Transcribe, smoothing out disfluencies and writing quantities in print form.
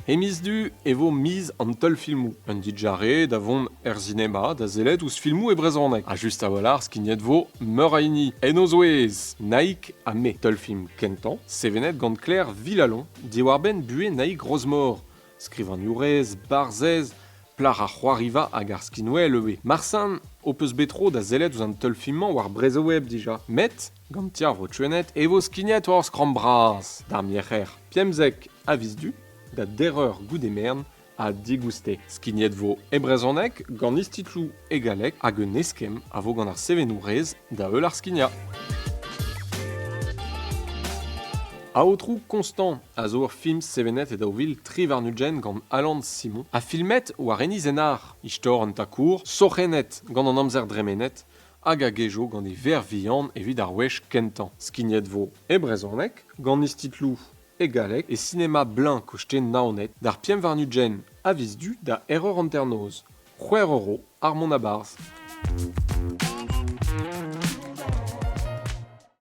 E miz Du e vo miz an teulfilmoù, un didjare da vont er sinema da sellet ouzh filmoù e brezhoneg. Ha just a-walc'h skignet vo meur a hini. En o zouez, Naig ha me, teulfilm kentañ, sevenet gant Claire Villalon diwar-benn buhez Naig Rozmor, skrivagnourez, barzhez, plac'h ar c'hoariva hag ar skinwel ivez. Marsan ho peus bet tro da sellet ouzh an teulfilm-mañ war Brezhoweb dija. Met gant Ti ar Vro e vo skignet war ur skramm bras d'ar Merc'her 15 a viz Du da deir goude merenn ha digouste. Skignet vo e brezhoneg gant istitloù e galleg hag un eskemm a vo gant ar sevenourez da heul ar skignañ. Aotrou Constant a zo ur film sevenet e 2023 gant Alan Simon ha filmet war Enizennar, istor an takour, sorc'hennet gant an amzer dremenet hag a gejo gant e verc'h-vihan evit ar wech kentañ. Skignet vo e brezhoneg gant istitloù e galleg e sinema Bleuñv koste Naoned d'ar 25 a viz Du da erreur hanternoz, c'hwec'h euro ar mont a-barzh.